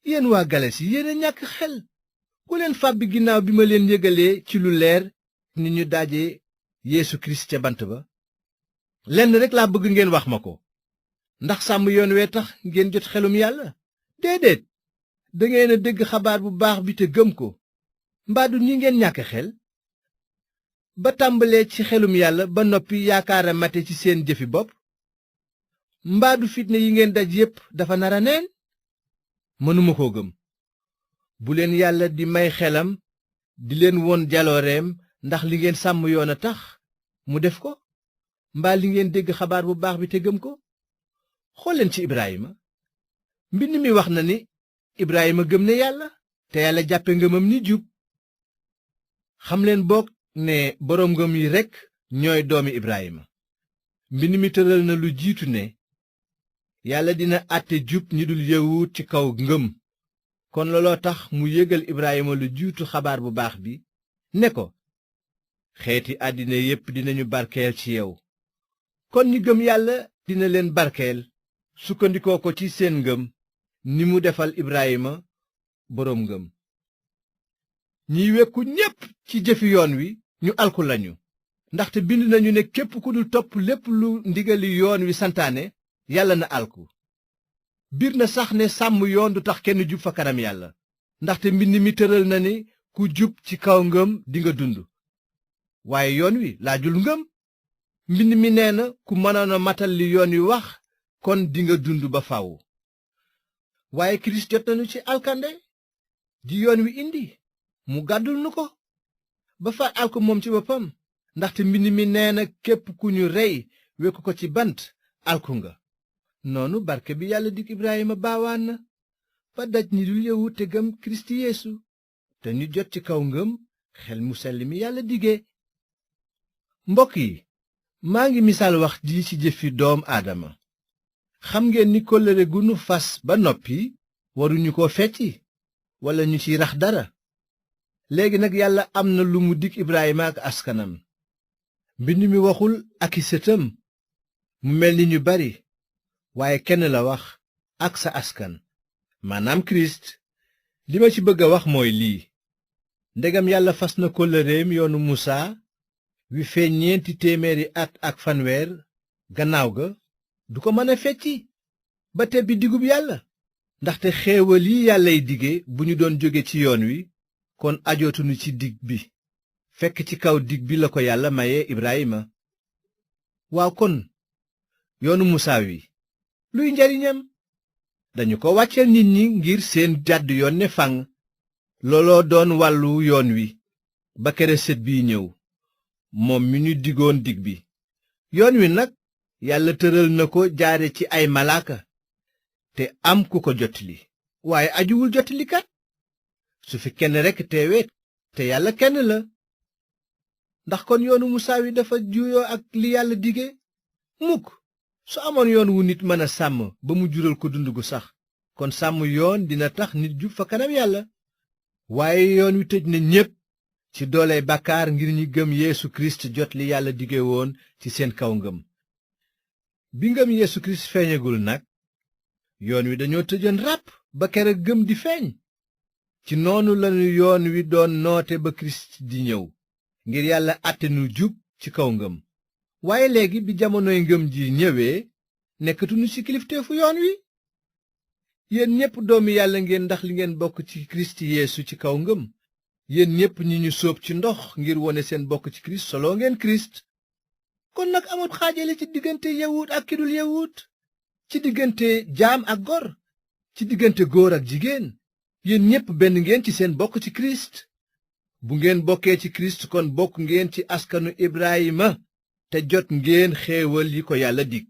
yéen waa Galasi yéen a ñàkk xel ku leen fàbbi ginnaaw bi ma leen yëgalee ci lu leer ni ñu daaje Yeesu Kirist ca bant ba. lenn rekk laa bëgg ngeen wax ma ko, ndax sàmm yoon wee tax ngeen jot xelum yàlla? déedéet, dangeen a dégg xabaar bu baax bi te gëm ko. mbaadu ni ngeen ñàkk xel ba tàmbalee ci xelum yàlla ba noppi yaakaara mate ci seen jëfi bopp? mbaadu fitne yi ngeen daj yépp dafa nara neen? mënuma koo gëm. bu leen yàlla di may xelam di leen won jalooreem ndax li ngeen sàmm yoon a tax mu def ko, mbaa li ngeen dégg xabaar bu baax bi te gëm ko? xoolleen ci Ibrahima. mbind mi wax na ni Ibrahima gëm ne yàlla te yàlla jàppe ngëmam ni jub. xam leen boog ne boroom ngëm yi rekk ñooy doomi Ibrahima. mbind mi tëral na lu jiitu ne yàlla dina àtte jub ñi dul yawut ci kaw ngëm. kon looloo tax mu yégal Ibrahima lu jiitu xabaar bu baax bi ne ko, xeeti àddina yépp dinañu barkeel ci yow. kon ñi gëm yàlla dina leen barkeel sukkandikoo ko ci seen ngëm ni mu defal Ibrahima boroom ngëm. ñiy wekku ñépp ci jëfi yoon wi ñu alku lañu, ndaxte bind nañu ne képp ku dul topp lépp lu ndigali yoon wi santaane yàlla na alku. biir na sax ne sàmm yoon du tax kenn jub fa kanam yàlla, ndaxte mbind mi tëral na ni ku jub ci kaw ngëm dinga dund. waaye yoon wi laajul ngëm. mbind mi nee na ku mënoon a matal li yoon wi wax kon dinga dund ba faw. waaye Kirist jot nañu ci alkande ji yoon wi indi, mu gàddul nu ko ba far alku moom ci boppam, ndaxte mbind mi nee na képp ku ñu rey wekku ko ci bant alku nga. noonu barke bi yàlla dig Ibrahima baawaan na ba daj ñi dul yawut te gëm Kirist Yeesu, te ñu jot ci kaw ngëm xel mu sell mi yàlla dige. mbokk yi, maa ngi misaal wax ji ci jëfi doom aadama. xam ngeen ni kóllëre gu nu fas ba noppi waruñu ko fecci walla ñu ciy rax dara. léegi nag yàlla am na lu mu dig Ibrahima ak askanam. mbind mi waxul ak i sëtam mu mel ni ñu bari, waaye kenn la wax, ak sa askan, maanaam Kirist. li ma ci bëgg a wax mooy lii: ndegam yàlla fas na kóllëreem yoonu Musaa wi feeñ 400 at ak fanweer gannaaw ga, du ko mën a fecci ba tebbi digub yàlla. ndaxte xéewal yi yàllay dige bu ñu doon jóge ci yoon wi, kon ajootunu ci dig bi, fekk ci kaw dig bi la ko yàlla maye Ibrahima. waaw kon yoonu Musaa wi luy njariñam? dañu ko wàcceel nit ñi ngir seen jàdd yoon ne fànn. looloo doon wàllu yoon wi ba kere sët biy ñëw, moom mi ñu digoon dig bi. yoon wi nag yàlla tëral na ko jaare ci ay malaaka te am ku ko jottali, waaye ajuwul jottalikat. su fi kenn rekk teewee te yàlla kenn la. ndax kon yoonu Musaa wi dafa juyoo ak li yàlla dige? mukk. su amoon yoon wu nit mën a sàmm ba mu jural ko dund gu sax, kon sàmm yoon dina tax nit jub fa kanam yàlla. waaye yoon wi tëj na ñépp ci dooley bàkkaar ngir ñi gëm Yeesu Kirist jot li yàlla dige woon ci seen kaw ngëm. bi ngëm Yeesu Kirist feeñagul nag, yoon wi dañoo tëjoon ràpp ba kere gëm di feeñ. ci noonu lañu yoon wi doon noote ba Kirist di ñëw ngir yàlla àtte nu jub ci kaw ngëm. waaye léegi bi jamonoy ngëm ji ñëwee, nekkatuñu ci kilifteefu yoon wi. yéen ñépp doomi yàlla ngeen ndax li ngeen bokk ci Kirist Yeesu ci kaw ngëm. yéen ñépp ñi ñu sóob ci ndox ngir wone seen bokk ci Kirist soloo ngeen Kirist. kon nag amut xaajale ci diggante yawut ak ki dul yawut, ci diggante jaam ak gor, ci diggante góor ak jigéen. yéen ñépp benn ngeen ci seen bokk ci Kirist. bu ngeen bokkee ci Kirist kon bokk ngeen ci askanu Ibrahima te jot ngeen xéewal yi ko yàlla dig.